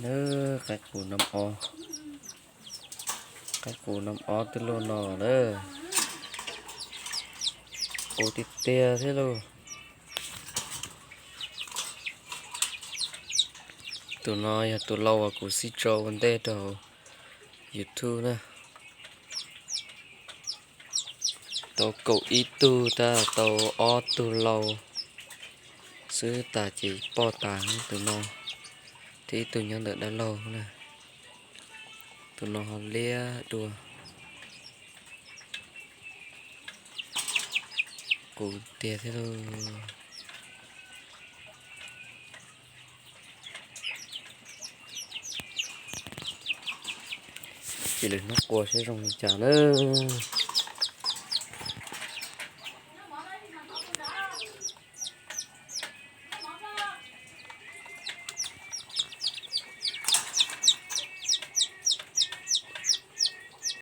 Nab, qaib qus nab ob, qaib qus nab ob twb luaj no na. Qus tiag tiag thiab lauj. Tus no yog tus lau uas kuv xib tso ua ntej rau YouTube na. Tau kaum ib tug tab tau ob tug lau xwb tas ces poj tas tus no, thiab ib tug nyob ntawm dab laug na. Tus no ho liab dua. Qus tiag thiab lauj. Ces lwm hnub qua seb zoo li cas na.